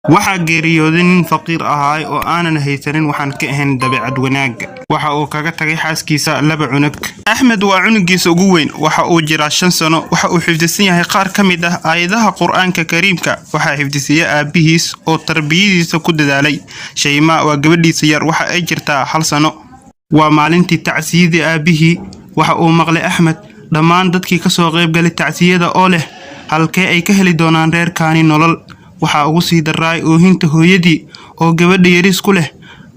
Waxaa geeriyooday nin faqiir ahaa oo aanan haysanin waxaan ka ahayn dabeecad wanaag. Waxa uu kaga tagay xaaskiisa laba cunug. Axmed waa cunugiisa ugu weyn, waxa uu jiraa 5 sano. Waxa uu xifdisan yahay qaar ka mid ah aayadaha Qur'aanka Kariimka. Waxaa xifdisiya aabihiis oo tarbiyadiisa ku dadaalay. Shayma waa gabadhiisa yar, waxa ay jirtaa 1 sano. Waa maalintii tacsiyadii aabihii. Waxa uu maqlay Axmed dhammaan dadkii ka soo qayb galay tacsiyada oo leh halkee ay ka heli doonaan reerkaani nolol. Waxaa ugu sii daraay oohinta hooyadii oo gabadha yariis ku leh,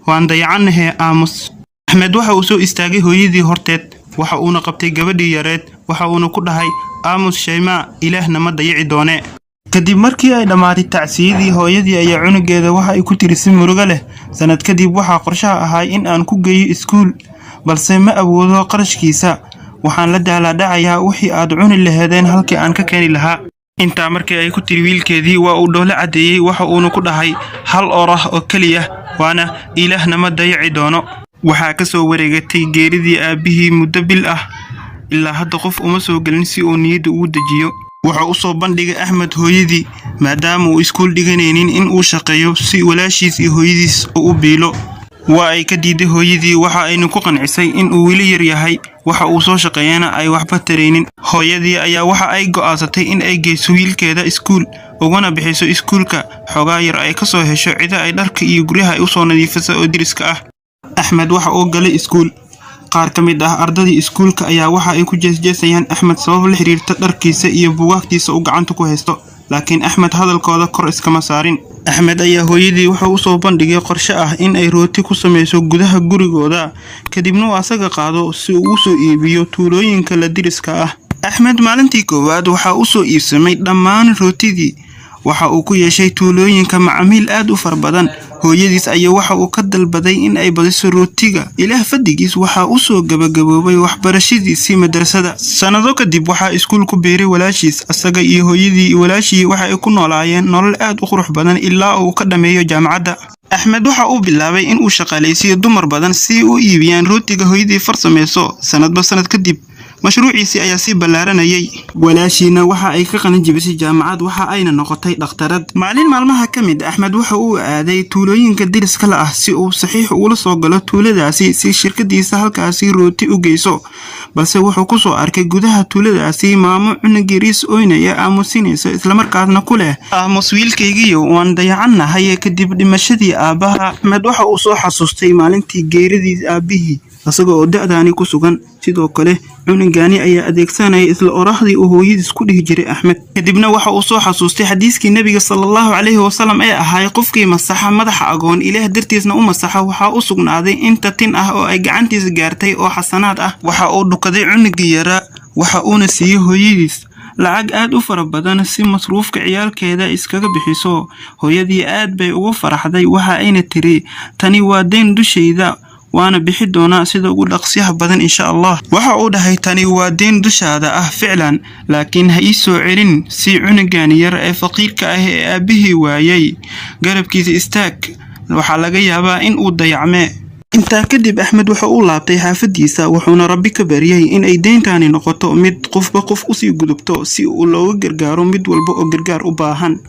"Waan dayacanahay, aamus." Axmed waxa uu soo istaagay hooyadii horteed, waxa uuna qabtay gabadhii yareed, waxa uuna ku dhahay, "Aamus Shaymaa, Ilaahna ma dayici doonee." Kadib markii ay dhammaatay tacsiyadii, hooyadii ayaa cunugeeda waxa ay ku tiri si murugo leh, "Sanad kadib waxaa qorshaha ahaa in aan ku geeyo iskuul, balse ma awoodo qarashkiisa. Waxaan la daalaa dhacayaa wixii aad cuni lahaydeen halkii aan ka keeni lahaa." Intaa markii ay ku tiri wiilkeedii, waa uu dhoolo caddeeyey, waxa uuna ku dhahay hal orah oo keliya, waana "Ilaahna ma dayici doono." Waxaa ka soo wareegatay geeridii aabbihii muddo bil ah. Ilaa hadda qof uma soo gelin si uu niyadda ugu dejiyo. Wuxuu u soo bandhigay Axmed hooyadii, maadaama uu iskuul dhiganaynin, in uu shaqeeyo si walaashiis iyo hooyadiis uu u biilo. Waa ay ka diiday hooyadii, waxa ayna ku qancisay in uu weli yar yahay, waxa uu soo shaqeeyana ay waxba taraynin. Hooyadii ayaa waxa ay go'aansatay in ay geyso wiilkeeda iskuul, ugana bixiso iskuulka xoogaa yar ay ka soo hesho cida ay dharka iyo guryaha ay usoo nadiifiso oo deriska ah. Axmed waxa uu galay iskuul. Qaar ka mid ah ardadii iskuulka ayaa waxa ay ku jeesjeesayaan Axmed sabab la xiriirta dharkiisa iyo buugaagtiisa uu gacanta ku haysto, laakiin Axmed hadalkooda kor iskama saarin. Axmed ayaa hooyadii wuxuu u soo bandhigay qorshe ah in ay rooti ku samayso gudaha gurigooda, kadibna uu asaga qaado si uu u soo iibiyo tuulooyinka la deriska ah. Axmed maalintii koowaad waxa uu soo iibsamay dhammaan rootidii. Waxa uu ku yeeshay tuulooyinka macaamiil aad u fara badan. Hooyadiis ayaa waxa uu ka dalbaday in ay badiso rootiga. Ilaah fadligiis, waxa uu soo gabagaboobay waxbarashadiisii madrasada. Sanado kadib waxaa iskuul ku biiray walaashiis. Asaga iyo hooyadii iyo walaashii waxa ay ku noolaayeen nolol aad u qurux badan ilaa uu ka dhammeeyo jaamacadda. Axmed waxa uu bilaabay in uu shaqaalaysiiyo dumar badan si u iibiyaan rootiga hooyadii farsameyso. Sanadba sanad kadib mashruuciisii ayaa sii ballaaranayay. Walaashiina waxa ay ka qalin jebisay jaamacad, waxa ayna noqotay dhakhtarad. Maalin maalmaha ka mid, Axmed waxa uu aaday tuulooyinka deriska la ah si uu saxiix ugula soo galo tuuladaasi si shirkadiisa halkaasi rooti u geyso, balse wuxuu ku soo arkay gudaha tuuladaasi maamo cunug yariis oynaya aamusinaysa, islamarkaasna ku leh, "Aamus wiilkaygiyo, waan dayacannahay kadib dhimashadii aabbaha." Axmed waxa uu soo xasuustay maalintii geeridii aabbihii isaga oo da'daani ku sugan. Sidoo kale cunugani ayaa adeegsanaya isla orahdii uu hooyadiis ku dhihi jiray Axmed. Kadibna waxa uu soo xasuustay xadiiskii Nebiga sala Allahu calayhi wasalam ee ahaay, qofkii masaxa madaxa agoon, Ilaah dartiisna u masaxa, waxaa u sugnaaday inta tin ah oo ay gacantiisa gaartay oo xasanaad ah. Waxa uu dhukaday cunugii yaraa, waxa uuna siiyey hooyadiis lacag aad u fara badan si masruufka ciyaalkeeda iskaga bixiso. Hooyadii aad bay ugu faraxday, waxa ayna tiri, "Tani waa deyn dushayda, waana bixi doonaa sida ugu dhaqsiyaha badan, insha Allah." Waxa uu dhahay, "Tani waa deyn dushaada ah ficlan, laakiin ha ii soo celin. Si cunugan yar ee faqiirka ah ee aabbihii waayay garabkiisa istaag, waxaa laga yaabaa in uu dayacme." Intaa kadib Axmed waxa uu laabtay xaafadiisa, wuxuuna Rabbi ka baryay in ay deyntani noqoto mid qofba qof usii gudubto si uu looga gargaaro mid walba oo gargaar u baahan.